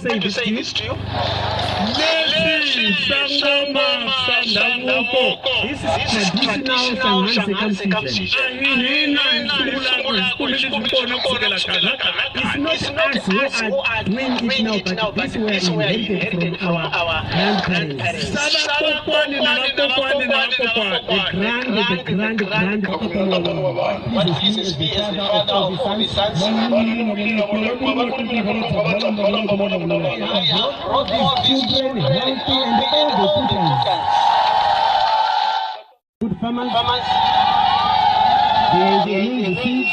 say to this say to you. this to you. Leswi swa ngoma swa ndhavuko. This This is is traditional traditional Shangaan Shangaan circumcision. circumcision. A hi hina hi sungulaka hi swi kona ku sukela khale. It's It's not not us who are doing it now, but this this were were inherited inherited from from our our grandparents. grandparents. Swa vakokwani na vakokwani na vakokwani. The grand, the grand, grand. What pleases me as the father of all the sons, I have brought all these Children children healthy and all and all the the tutors. tutors. Good farmers, Farmers, there is a new seed.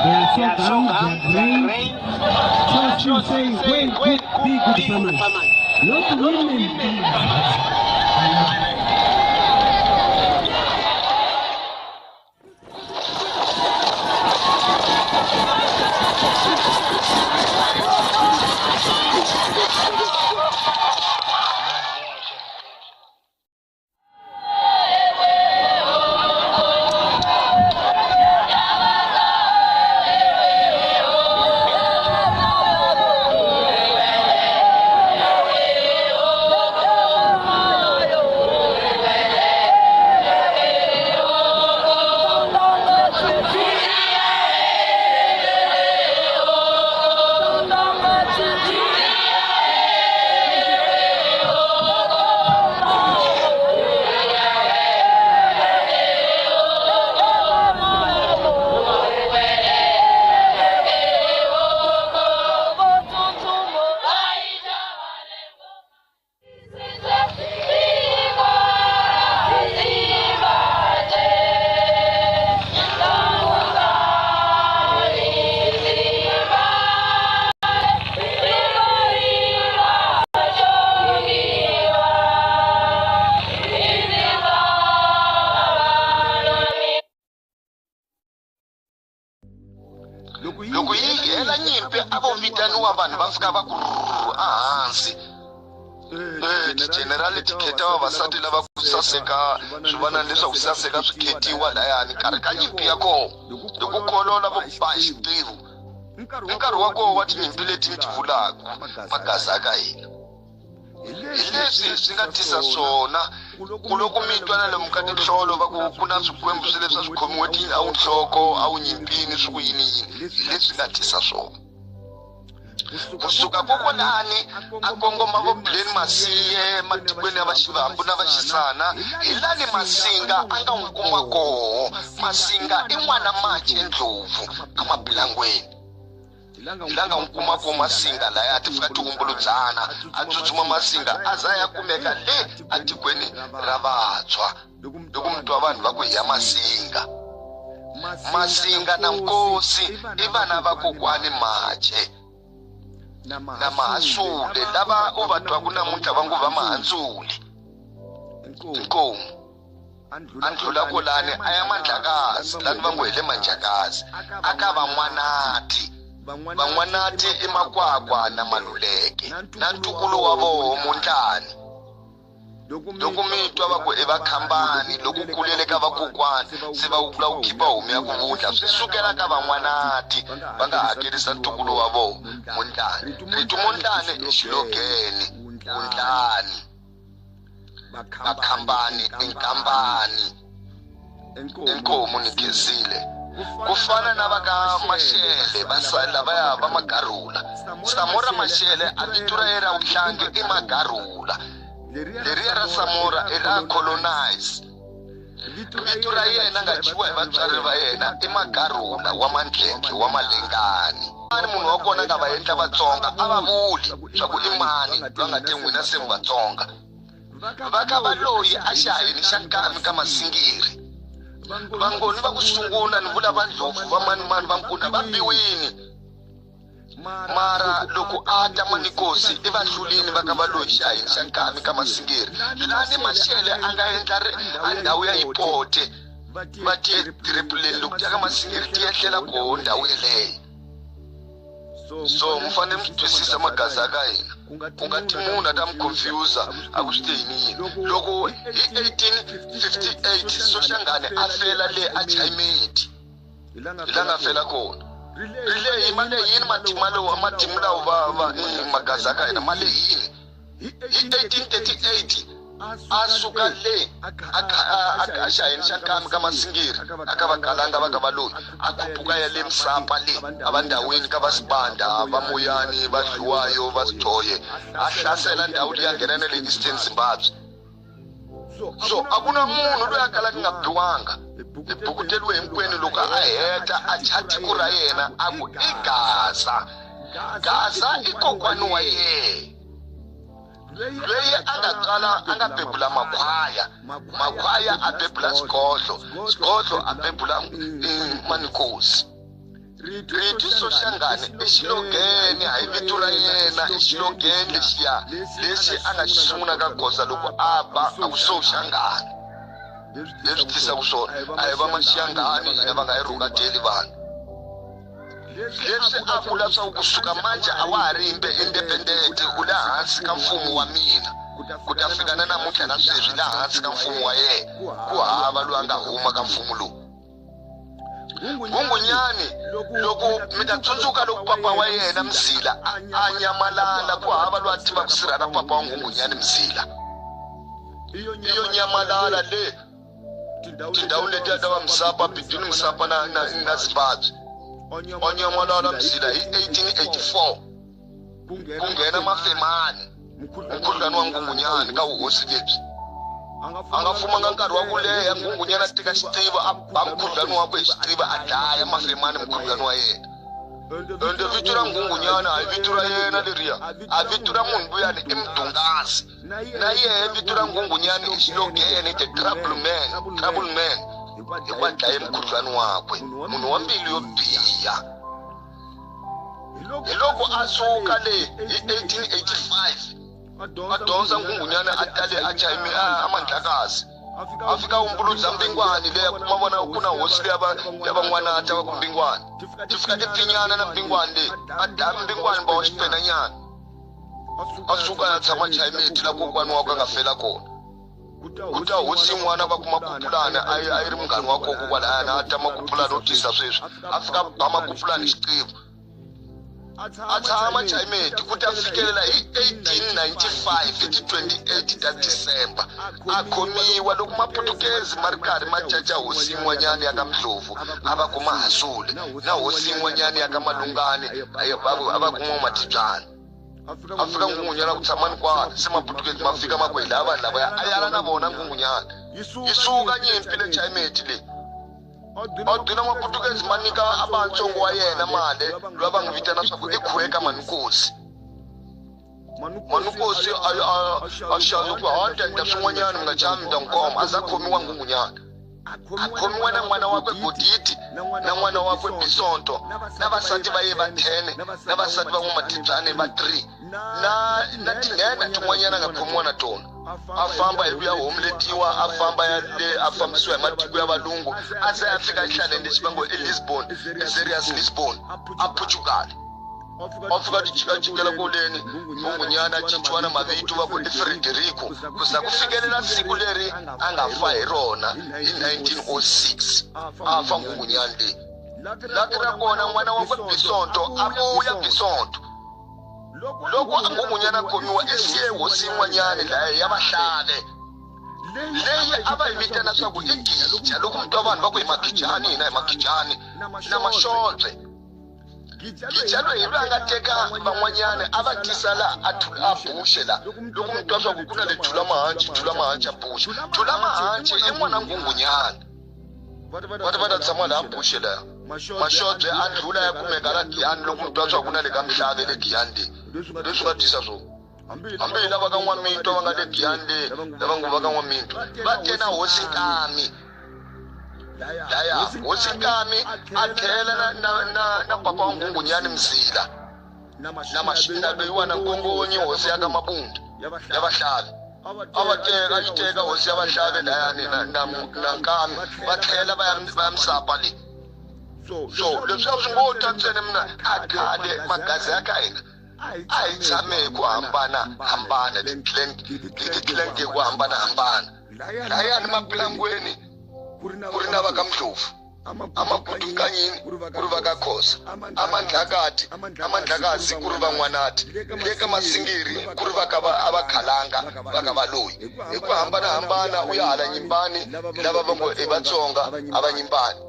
They are they are sorghum, sorghum, they they are are grain. grain. Trust you say, when good, be good Be good farmers. farmers. Not women. Loko yi hela nyimpi a vo vitaniwa vanhu va fika va ku rhu ehansi. Tigenerali ti kheta vavasati lava ku saseka swivanani leswaku saseka swi khetiwa layani nkarhi ka nyimpi ya koho hi ku kolola vo ba hi xitivo i nkarhi wa koho wa tinyimpi leti ni ti vulaka magaza ka hina. Hi leswi swi nga tisa swona ku loko mi twa na lomu ka tinhlolo va ku ku na swikwembu swi leswi a swi khomiwe a wu nhloko a wu nyimpini swi ku yini yini, hi leswi nga tisa swona. Kusuka kokwalani a kongoma vo Blaine Masiye matikweni ya vaxivambu na vaxisana, hi lani Masinga a nga n'wi kuma koho. Masinga i n'wana Mache Ndlovu amapulangweni, hi la nga n'wi kuma ko Masinga laya a ti fika tihumbuludzana a tsutsuma Masinga a za ya kumeka le atikweni ra Vatswa. Loko mi twa vanhu va ku hi ya Masinga, Masinga na Nkosi i vana va kokwani Mache na Mahasule lava u va twaku namuntlha va ngo va Mahandzuli. Inkomu a ndlula kolani a ya Mandlakazi lani va ngo hi le Manjakazi a ka van'wanati. Van'wanati i Makwakwa na Maluleke na ntukulu wa voho Mondlani. Loko mi twa va ku i vakhambani loko kulele ka vakokwani se va vula ku khipa homu ya ku vundla swi sukela ka van'wanati va nga hakerisa ntukulu wa voho Mondlani. Rito Mondlani i xilogene Wundlani. Vakhambani i nkambani. Inkomu ni khensile. Ku fana na va ka Mashele va lavaya va Magarula. Samora Mashele a vito ra yena ra vuhlangi i Magarula. Leriya ra Samora i ra colonize. Vito ra yena nga dyiwa hi vatswari va yena i Magarula wa Mandleke wa Malengani. Mani munhu wa kona nga va endla Vatsonga a va vuli swa ku i mani va nga te n'wina se mi Vatsonga. Va ka va loyi a xaheni xa nkami ka Masingiri. Vangoni va ku sungula ni vula va Ndlovu va mani mani va Nkuna va biwini. Mara loko a ta Manikosi i va hlulini va ka va loyi xaheni xa nkami ka Masingiri. Lani Mashele a nga endla a ndhawu ya Hipote va tiye tirepuleni loko ti ya ka Masingiri ti ehlela koho ndhawu yeleyo. So mi fanele mi twisisa magaza ka hina ku nga ti munhu a ta mi confuse a ku swi te yini yini. Loko hi 1858 Soshangane a fela le a Chayimeti, hi la nga fela kona. Ri lehi ma lehini matimu lawa matimu lawa va va magaza ka hina ma lehini. Hi 1838 a suka le a xaheni xa nkami ka Masingiri a ka vakalanga va ka valoyi a khupuka ya le Msapa le a va ndhawini ka va Sibanda va Moyani va Dluwayo va Sithoye a hlasela ndhawu leyi a nghena na le Eastern Zimbabwe. So a ku na munhu loyi a kalaka nga biwanga. Hi bukuteriwe hinkwenu loko a heta a thya tiko ra yena a ku i Gaza. Gaza i kokwani wa yena loyi a nga tswala a nga bebula makhwaya makhwaya a bebula swigodlo swigodlo a bebula manikosi. Rito Soshangane i xilogene hayi vito ra yena i xilogene lexiya lexi a nga xi sungula ka goza loko a ba a ku Soshangane leswi tisaka swona a hi va Mashangani hina va nga hi rhukateli vanhu leswi a vula swa ku kusuka manje a wa ha ri independent u le hansi ka mfumo wa mina ku ta fika na namuntlha na sweswi le hansi ka mfumo wa yena ku hava loyi a nga huma ka mfumo lowu. Nghunghunyani loko mi ta tsundzuka loko papa wa yena Mzila a nyamalala ku hava loyi a tivaka sirha ra papa wa Nghunghunyani Mzila iyo nyamalala le tindhawu letiya ta va Msapa between Msapa na, na, na Zimbabwe o nyamalala Mzila hi 1884 ku nghena Mafemani mukhuhlwani wa Nghunghunyani ka vuhosi lebyi a nga fumanga nkarhi wa ku leha Nghunghunyani a teka xitiva a ba mukhuhlwani wakwe hi xitiva a dlaya Mafemani mukhuhlwani wa yena ende vito ra Nghunghunyani a hi vito ra yena leriya a vito ra munhu luyani i Mdungasi na yehe vito ra Nghunghunyani i xilogene the trouble man trouble man hikuva dlaye mukhuhlwani wakwe munhu wa mbilu yo biha. Hiloko a suka le hi 1885 a dyondza Nghunghunyana a tale a chaye a Mandlakazi a fika humbuludza Mbingwani leya kuma vona ku na hosi leya va ya van'wanata va ku Mbingwani ti fika ti pfinyana na Mbingwani leyi a dlaya Mbingwani va wa xipenanyana a suka a ya tshama Chayimeti la kokwani wakwe a nga fela kona. Ku ta hosi yin'wana va kuma Kupulani a yi a yi ri munghani wa koko kwalayana a ta Makupulani o tisa sweswi a fika ba Makupulani xiqivu a tshama Chayimeti ku ta fikelela hi 1895 hi ti 28 ta December a khomiwa loko Maputukezi ma ri karhi ma caca hosi yin'wanyana ya ka Mdlovu a va kuma Hasule na hosi yin'wanyana ya ka Malungani a va kuma Matibyana. A fika Nghunghunyana ku tshama ni kwala se Maputukezi ma fika ma ku hi lava vanhu lavaya a yala na vona Nghunghunyana yi suka nyimpi le Chayimeti le a dina Maputukezi ma nyika a vantsongo wa yena male loyi va n'wi vitana swa ku i Khueka Manukosi Manukosi a xava ku ha ta endla swin'wanyana mi nga chavi mi ta n'wi koma a za khomiwa Nghunghunyana a khomiwa na n'wana wakwe Godidi na n'wana wakwe Bisonto na vasati va ye va 10 na vasati va n'wamatibyane va 3 na na tinhenha tin'wanyana nga khomiwa na tona a famba hi vuya homletiwa a famba ya le a fambisiwa hi matiko ya valungu a ze a fika exihlaleni lexi va ngo eLisbon eZerias Lisbon a Portugal. A fika ti jikajikela koleni Nghunghunyana a cinciwa na mavito va ku i Frederico ku za ku fikelela siku leri a nga fa hi rona hi 1906 a fa Nghunghunyani leyi laki ra kona n'wana wakwe Bisonto a vuya Bisonto loko a Nghunghunyana a khomiwa i siye hosi yin'wanyani laya ya Vahlave leyi a va yi vitana swa ku i Gija loko mi twa vanhu va ku hi Magijani hina hi Magijani na Maxobye Gija loyi hi loyi a nga teka van'wanyana a va tisa la a a buxe la loko mi twa swa ku ku na le Thula Mahanchi Thula Mahanchi a buxe Thula Mahanchi i n'wana Nghunghunyana va ta va ta tshama laha buxe laya Maxobye a ndlula ya kumeka la Giyani loko mi twa swa ku na le ka Mhlave le Giyani le leswi nga twisa swona hambi hi lava ka N'wamitwa va nga le Giyani le lava ngo va ka N'wamitwa va te na hosi Nkami laya hosi Nkami a tlhela na na na na papa wa Nghunghunyani Mzila na na loyiwa na Nkongonyi hosi ya ka Mabunda ya Vahlave a va teka yi teka hosi ya Vahlave layani na na na Nkami va tlhela va ya va ya Msapa le so leswi a swi ngo ta ntsena mina a khale magazi ya ka hina a hi tshame hi ku hambana hambana ti-clan ti-clan hi ku hambana hambana layani mapulangweni ku ri na va ka Mdlovu. Amagudukanyini ku ri va ka Khosa, Amandlakati, Amandlakazi ku ri va N'wanati, le ka Masingiri ku ri va ka Avakhalanga va ka Valoyi. Hi ku hambanahambana u ya hala Nyimbani lava va ngo i Vatsonga a va Nyimbani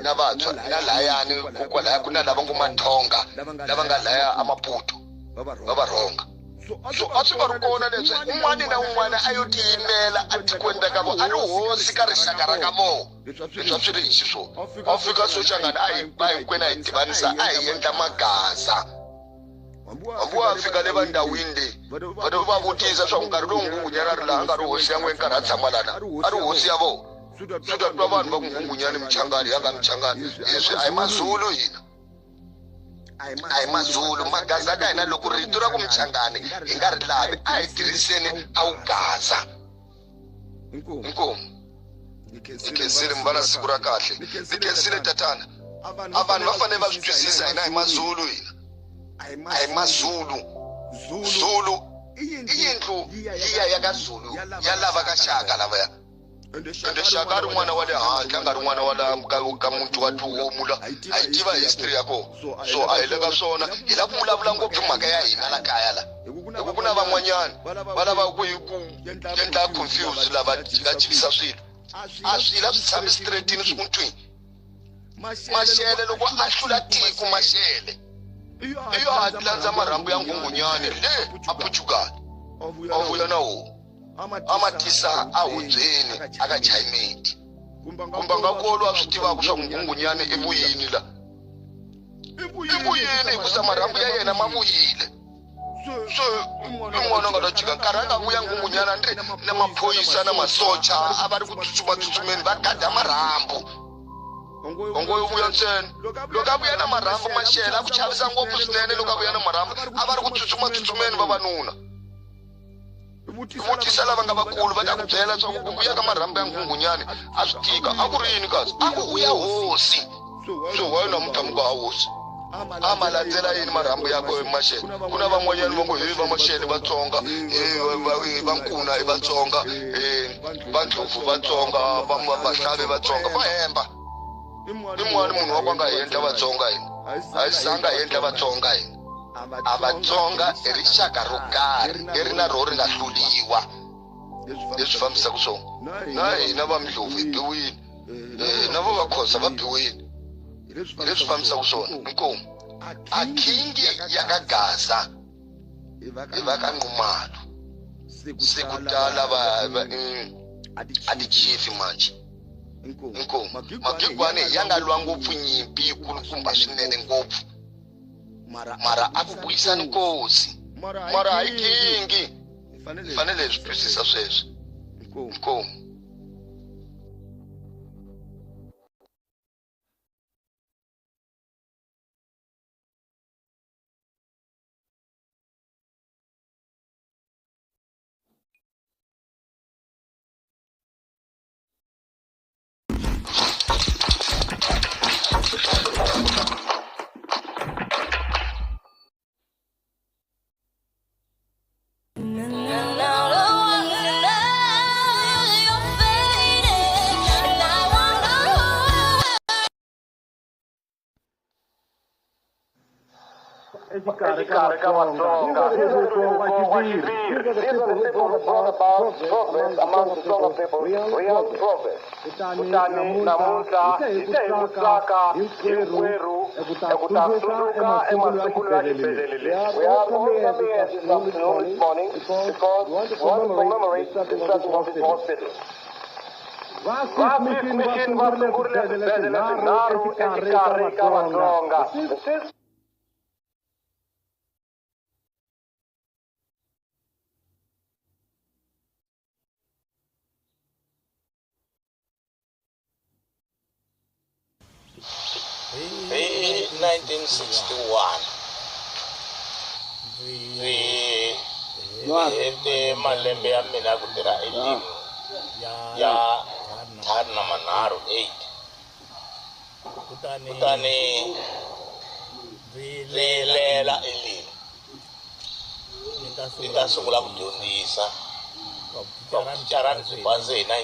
na Vatswa na lahayani kokwalaya ku na lava ngo Mathonga lava nga laya aMaputo va Varhonga. So a swi nga ri kona leswi un'wana na un'wana a yo tiyimela etikweni ra ka vona, a ri hosi ka rixaka ra ka vona. Leswi a swi ri hi xiswona. A fika Soshangana a hi hinkwenu a hi divanisa a hi endla magaza. Hambi wa fika le vandhawini leyi va to va vutisa swa ku nkarhi lowu Nghunghunyana a ri laha a nga ri hosi ya n'we nkarhi a tshama lana a ri hosi ya vona. Swi ta twa vanhu va ku Nghunghunyani Mchangani ya ka Mchangani leswi a hi Mazulu hina. A hi Mazulu. Magaza ka hina loko rito ra ku Mchangani hi nga ri lavi a hi tirhiseni a wu gaza. Inkomu. Ni khensile mi va na siku ra kahle. Ni khensile tatana. A vanhu va fanele va swi twisisa hina hi Mazulu hina. A hi Mazulu. Zulu i yindlu liya ya ka Zulu ya lava ka Shaka lavaya. Ende Shaka a ri n'wana wa le handle a nga ri n'wana wa la ka muti wa tihomu la. A hi tiva history ya kona. So a hi le ka swona hi lava ku vulavula ngopfu mhaka ya hina la kaya la. Hi ku ku na van'wanyana va lava ku hi ku endla confuse lava jikajikisa swilo. A swi la swi tshami straight-ini swi ku ntwini. Mashele loko a hlula tiko Mashele i yo a landza marhambu ya Nghunghunyani le a Portugal a vuya na wona a ma tisa a hubyeni a ka Chayimeti. Kumbe nga kolo a swi tivaka swa ku Nghunghunyani i vuyini la. I vuyini hikusa marhambu ya yena ma vuyile. Se i n'wana a nga ta jika nkarhi a nga vuya Nghunghunyana ni ri na maphorisa na masocha a va ri ku tsutsumatsutsumeni va gada marhambu. Ongo yo vuya ntsena loko a vuya na marhambu Mashele a ku chavisa ngopfu swinene loko a vuya na marhambu a va ri ku tsutsumatsutsumeni vavanuna. Vutisa lava nga vakulu va ta ku byela swa ku ku vuya ka marhambu ya Nghunghunyani a swi tika. A ku ri yini kasi? A ku vuya hosi. So why namuntlha mi nga ha hosi? A ma landzela yini marhambu yakwe Mashele? Ku na van'wanyana va ngo he va Mashele Vatsonga, he va Nkuna i Vatsonga, he va Ndlovu Vatsonga, va Vahlave Vatsonga. Va hemba. I mwani munhu wa ku a nga hi endla Vatsonga hina? A hi zanga hi endla Vatsonga hina. A Vatsonga i rixaka ro karhi leri na roho ri nga hluriwa. Leswi fambisaka swona. Na hina va Ndlovu hi biwile. Na vo Vakhosa va biwile. Leswi fambisaka swona. Inkomu. A khingi ya ka Gaza i va ka Nxumalo. Se ku tala va a ti-chief manje. Inkomu. Magigwane ya nga lwa ngopfu nyimpi yikulukumba swinene ngopfu. Mara a ku vuyisani nkosi. Mara hayi kingi. Hi fanele hi swi twisisa sweswo. Inkomu. Exikarhi ka Vatsonga wa xiviri. These are the people who brought about progress among the Tsonga people, real progress. Kutani namuntlha hi te hi ku tsaka hinkwerhu eku ta tsundzuka emasungulweni ya xibedhlele lexi. We are all coming here this afternoon, this morning, because we want to commemorate the starting of this hospital. Va Peace Mission va sungurile swibedhlele swinharhu exikarhi ka Vatsonga. Since Hi 1961 ndzi hete malembe ya mina ya ku tirha eLimu ya ntlhanu na manharhu, 8. Kutani ndzi lela eLimu ndzi ta sungula ku dyondzisa. Vuthicara ndzi byi pandze hi 1952.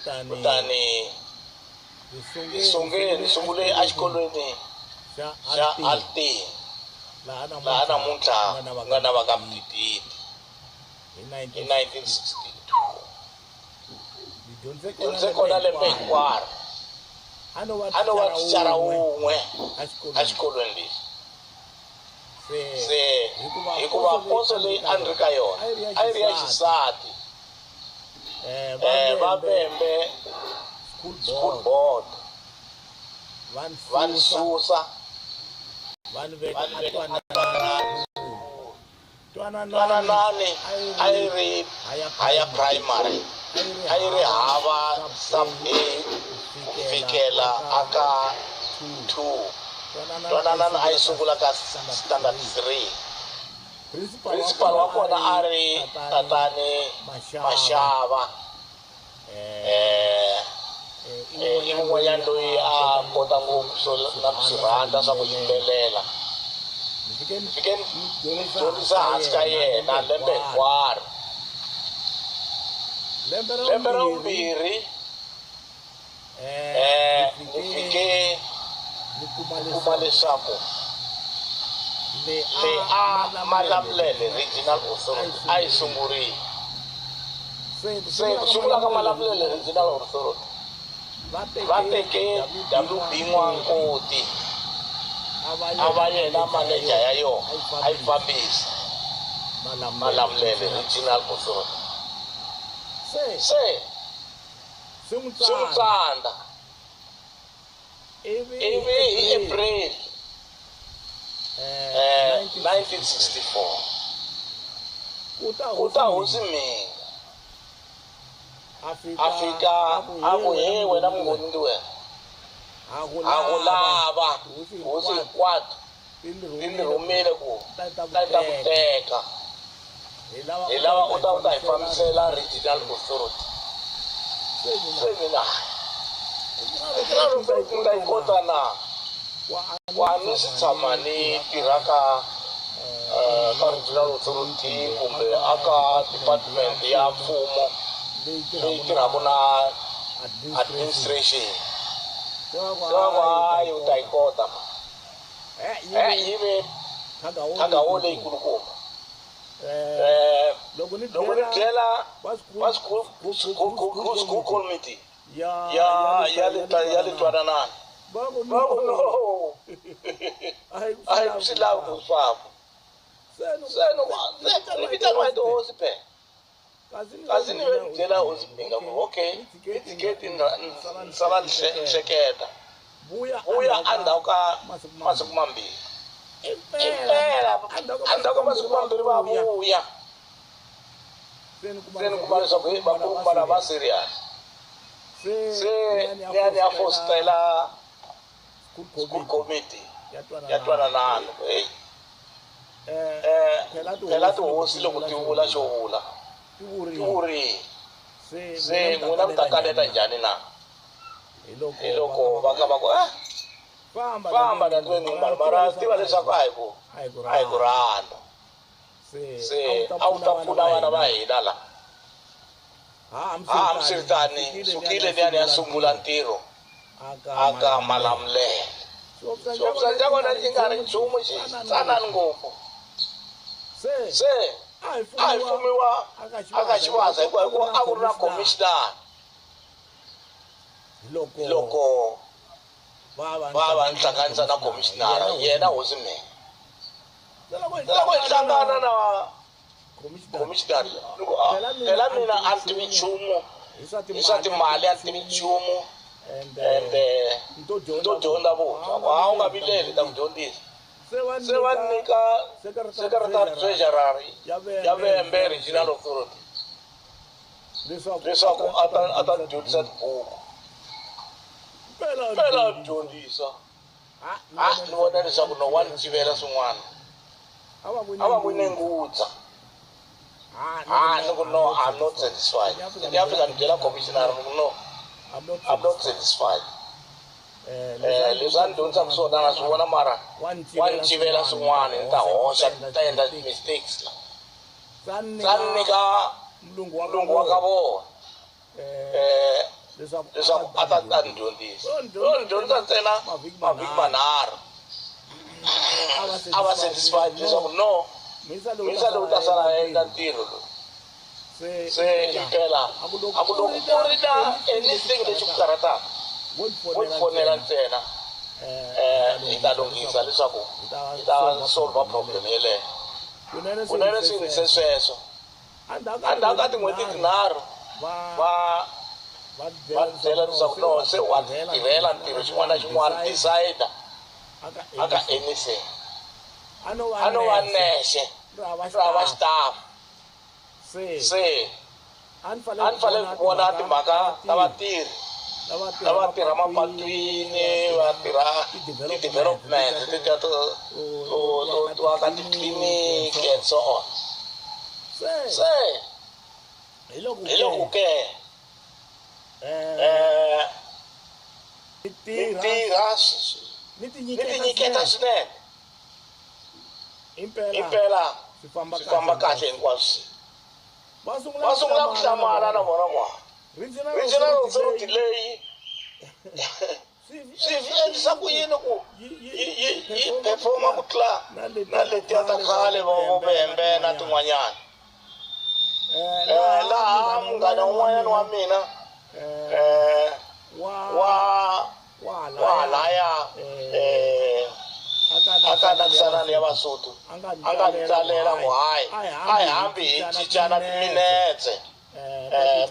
Kutani hi sungule exikolweni xa Altini, laha namuntlha ku nga na va ka Mdididi, hi 1962. Dyondze kona lembe hinkwaro. A no va thicara wun'we exikolweni lexi. Se hikuva poso leyi a ni ri ka yona a yi ri ya xisati, va Vhembe School Board va ni susa va ni veka Twananani. A yi ri higher primary, a yi ri hava sub A ku fikela aka 2. Twananani a yi sungula ka standard 3. Principal wa kona a ri Tatani Mashava. I mun'wanyana loyi a kota ngopfu na ku swi rhandza swa ku yimbelela. Fike ni dyondzisa hansi ka yena lembe hinkwaro. Lembe ra vumbirhi ni fike ni kuma leswaku le a Malamulele Regional Authority a yi sungurile. Se ku sungula ka Malamulele Regional Authority, va teke WB N'wankoti a va yena manager ya yona, a yi fambisa Malamulele Regional Authority. Se swi n'wi tsandza, ivi hi April 1964 ku ta Hosi Mhinga. A fika a ku, he wena Mungoni, ndi wena ha ku lava, hosi hinkwato ti ni rhumile ku ta ta ku teka, hi lava u ta u ta hi fambisela Regional Authority. Se mina, Regional Authority ni ta yi kota na? Wa ni swi tshama ni tirha ka Regional Authority kumbe aka department ya mfumo leyi tirhaka na administration. Se va ku, hayi, u ta yi kota. Yi ve thagawo leyikulukumba. Loko ni byela va school committee ya le Twananani, va ku, no, a hi swi lavi ku famba. Se ni vitaniwa hi tihosi phela, kasi ni ve ni byela Hosi Mhinga ku, okay, ni tshike ni sala ni hleketa, vuya endzhaku ka masiku mambirhi. Impela endzhaku ka masiku mambirhi va vuya. Se ni kuma leswaku he vakulukumba lava serious. Se ni ya ni ya fositela school committee ya Twananani ku, heyi, phela tihosi loko ti vula xo vula ti vurile, se n'wina mi ta kaneta njhani na? Hi loko va ka va ku, famba na Nxumalo, mara tiva leswaku a hi ku rhandza, se a wu ta pfuna vana va hina la. Hambiswiritano, sukile ni ya ni ya sungula ntirho aka Malamulele. Xihofisana xa kona xi nga ri nchumu, xi tsanani ngopfu. Se a hi fumiwa aka Xivaza hikuva a ku ri na commissioner. Loko va va ni hlanganisa na commissioner, yena Hosi Mhinga, loko hi hlangana na commissioner, phela mina a ni tivi nchumu hi swa timali, a ni tivi nchumu, ende ni to dyondza vuntshwa. A wu nga vileli, ta ku dyondzisa. Se va nyika secretary treasurer ya Vhembe Regional Authority leswaku a ta dyondzisa tibuku. Phela dyondzisa, ni vona leswaku no wa ni tivela swin'wana, a va ku ne ngudza. Ni ku, no, I'm not satisfied. Ni ya fika ni byela commissioner, ni ku, no, I'm not satisfied. Leswi a ni dyondzisaka swona na swi vona, mara wa ni tivela swin'wana, ni ta hoxa, ni ta endla mistakes la. Sa ni nyika mulungu wa ka vona. leswaku a ta ta ni dyondzisa. Yo ni dyondzisa ntsena mavhiki manharhu, a va satisfied leswaku no, misa lowu ta sala a endla ntirho lowu. Se impela a ku loko ku ri na anything lexi ku karhataka, wo ni fonela ntsena, hi ta lunghisa leswaku hi ta solve problem yeleyo. Kunene swi ndlise sweswo. Endzhaku ka tin'hweti tinharhu va byela leswaku no, se wa tirhela ntirho xin'wana na xin'wana, decide aka anything. A no va nexe ri hava xitafu. Se a ni fanele ku vona timhaka ta vatirhi lava tirha mapatwini, va tirha ti-development tetiya to aka titliliniki and so on. Se hi loko ke ni tirha ni tinyiketa swinene, impela swi famba kahle hinkwaswo. Va sungula ku hlamala na vona kwa regional authority leyi swi endlisa ku yini ku yi performa ku tlula na letiya ta khale vo vembe na tin'wanyana. Laha munghana un'wanyana wa mina wa halaya aka Nakisanani ya Vasotho a nga ni tsalela ku hayi a hi hambi hi cincana timinetse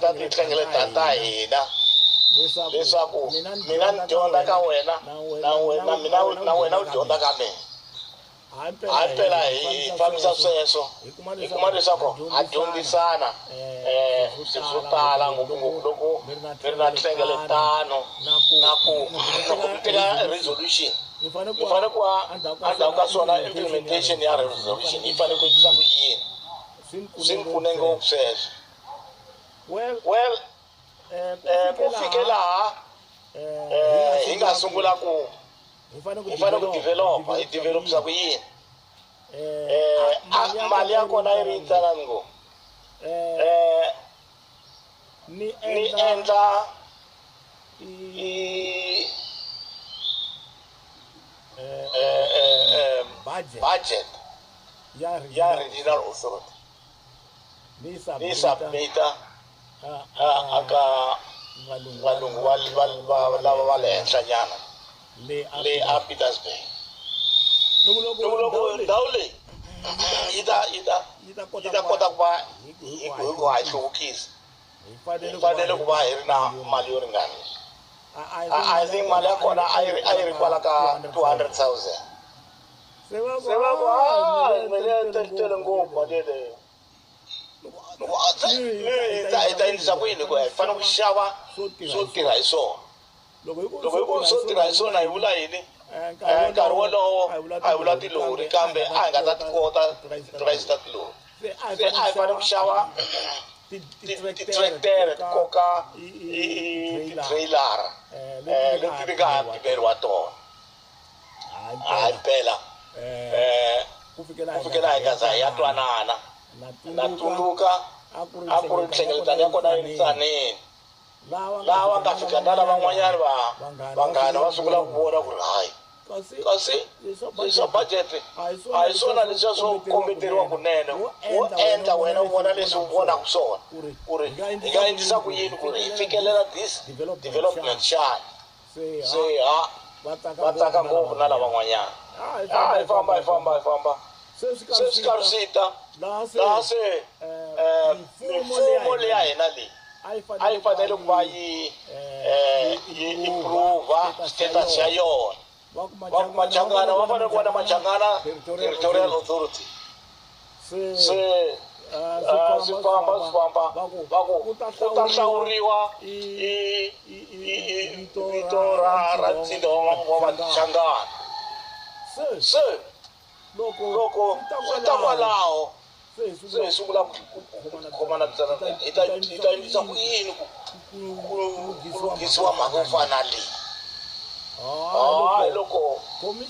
ta tinhlengeletano ta hina, leswaku mina ni dyondza ka wena na mina na wena u dyondza ka mina. Hayi phela hi fambisa sweswo, hi kuma leswaku ha dyondzisana swilo swo tala, ngopfungopfu loko mi ri na nhlengeletano na ku loko mi teka resolution, mi fanele ku va endzhaku ka swona implementation ya resolution yi fanele ku endlisa ku yini. Swi ni pfune ngopfu sweswo. Well, ku fike laha hi nga sungula ku hi fanele ku developa, hi developisa ku yini. Mali ya kona yi ri yintsanani ngopfu. Ni endla budget ya regional authority, ni submita aka valungu lava va le henhlanyana le a Pietersburg. Loko ndhawu leyi yi ta kota ku va hi ku ha hluvukisa, hi fanele ku va hi ri na mali yo ringana. I think mali ya kona a yi ri kwala ka 200,000. Se va ku ha tele ngopfu mali yeleyo. Hi ta endlisa ku yini ku hi fanele ku xava swo tirha hi swona. Loko hi ku swo tirha hi swona hi vula yini? Nkarhi wolowo a hi vula tilori, kambe a hi nga ta ti kota ti-price ta tilori. Se a hi fanele ku xava ti-tractor ti koka ti-trailer leti ti nga ha pimeriwa tona. Hayi phela ku fikela hi nga za hi ya twanana. Na tsundzuka a ku ri nhlengeletano ya kona yi ri tsanini. Laha nga fika na lavan'wanyana vanghana va sungula ku vona ku ri hayi, kasi leswa budget a hi swona leswiya swo kombeteriwa kunene. Wo endla wena u vona leswi u vonaka swona ku ri hi nga endlisa ku yini ku ri hi fikelela this development xana. Se ha va tsaka ngopfu na lavan'wanyana. Hi famba hi famba hi famba, se swi karhi swi ta laha se mifumo leya hina leyi a yi fanele ku va yi improve status ya yona. Va ku Machangana va fanele ku va na Machangana Territorial Authority. Se swi famba swi famba, va ku ku ta hlawuriwa vito ra ntsinda wa Machangana. Se loko swi ta kwalaho se hi sungula ku khomana byana, hi ta endlisa ku yini ku lunghisiwa mhaka yo fana na leyi. Hayi loko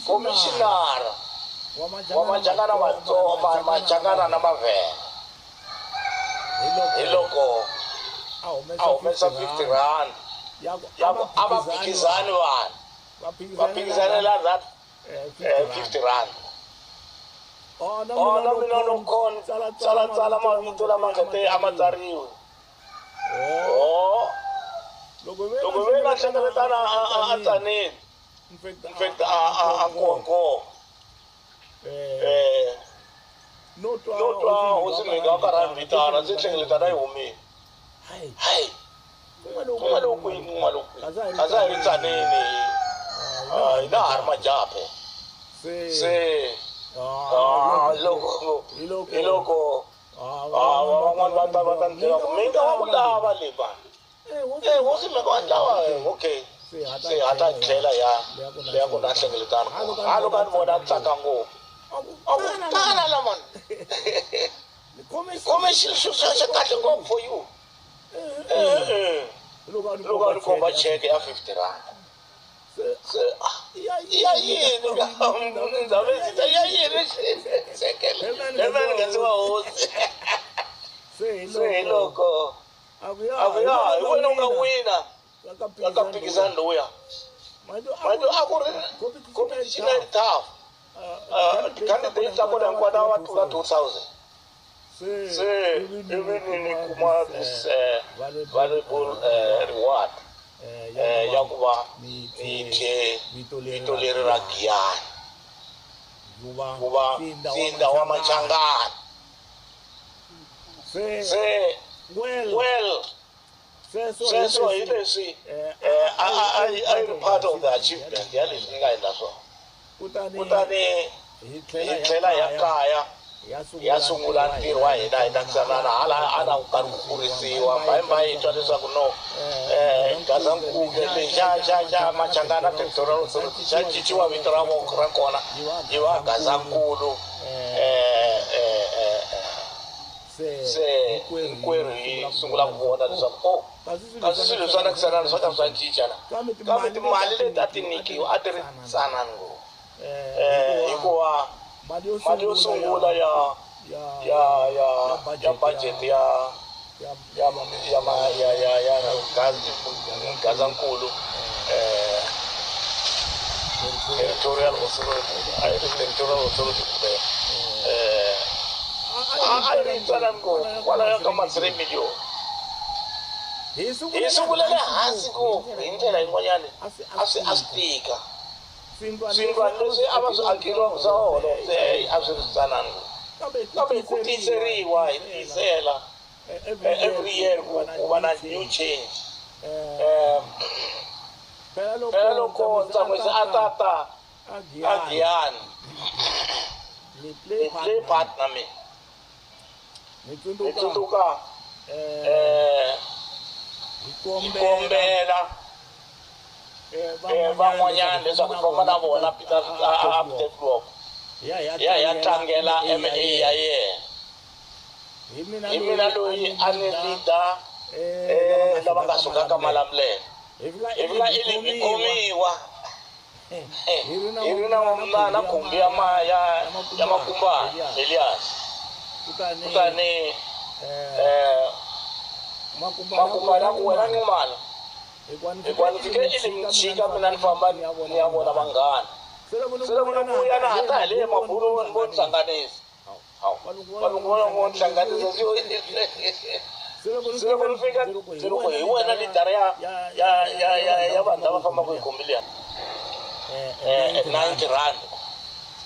komishinara wa Machangana Machangana na Mavhele hi loko a humesa 50 rand Ya ku a va phikizani vanhu. Va phikizanela that 50 rand. Oh, na mina no con tsala tsala mavito lama nga te a ma tsariwe. Oh, loko ve na hlengeletana a tsanini. In fact a nkonko. No twa hosi Mhika a karhi a ni vitana ndzi hlengeletana yi humile. Hayi, kuma loku kuma loku. A za ha ri tsanini. Hina ha ri majaha phela. Se loko hi loko van'wani va ta va ta ni byela ku Mhika wa ku lava le vanhu. Hosi Mhika wa ni lava okay. Se hatla hi tlhela ya leya ku na hlengeletano kona. Ha loko a ni vona a tsaka ngopfu. A ku tala la mani. Khome xilo xa kahle ngopfu for you. Loko a ni komba cheke ya 50 rand. Se ya yini ndhavezita ya yini cheke le ni nga ndzi wa hosi. Se hi loko a ku ya hi wena u nga wina ka mphikizano lowuya. Manje a ku ri competition a yi tough. Candidate ta kona hinkwato a va tlula 2000. Se ivi ni kuma this valuable reward ya ku va ni thye vito leri ra Giyani ku va Nsinda wa Machangani. Se well sweswo hi leswi a yi ri part of the achievement ya leswi ni nga endla swona. Kutani hi tlhela ya kaya ya sungula ntirho wa hina hi langusanana hala a na ku karhi ku kurisiwa mbayimbayi hi twa leswaku no Gazankulu lexi xa Machangana Territorial Authority xa cinciwa vito ra ra kona yi va Gazankulu. Se hinkwerhu hi sungula ku vona leswaku oh kasi swilo swa langusanana swa ka swa cinca la, kambe timali leti a ti nyikiwa a ti ri tsanana ngopfu hikuva mali yo sungula ya ya ya ya budget ya ya ya ya ya ya Gazankulu Territorial Authority a yi ri Territorial Authority kumbe a yi ri tsanana ngopfu kwalaya ka ma 3 million. Hi sungulele hansi ngopfu hi ndlela yin'wanyani a swi tika. Swindlwana leswi a va swi akeriwa swa holobye a swi ri tsanana ngopfu, kambe ku tiyiseriwa hi tiyisela every year ku va na new change. Phela loko Ntsan'wisi a tata a Giyani ni play part na mina ni tsundzuka hi kombela van'wanyana leswaku hi famba na vona Peter a Peter ya ya tlangela MA ya yena. Hi mina loyi a ni leader lava nga suka ka Malamulele. Hi fika hi khomiwa hi ri na khumbi ya ya Makumbana Elias. Kutani Makumbana ku wena Nxumalo hikuva ni fike i ni chika mina ni famba ni ya vona vanghana. Se loko ni vuya na ha ta hi le mabulu vo ni hlanganisa. Valungu vo ni hlanganisa se loko ni fika se loko hi wena leader ya ya ya ya ya vanhu lava fambaka hi khumbi liya 90 rand.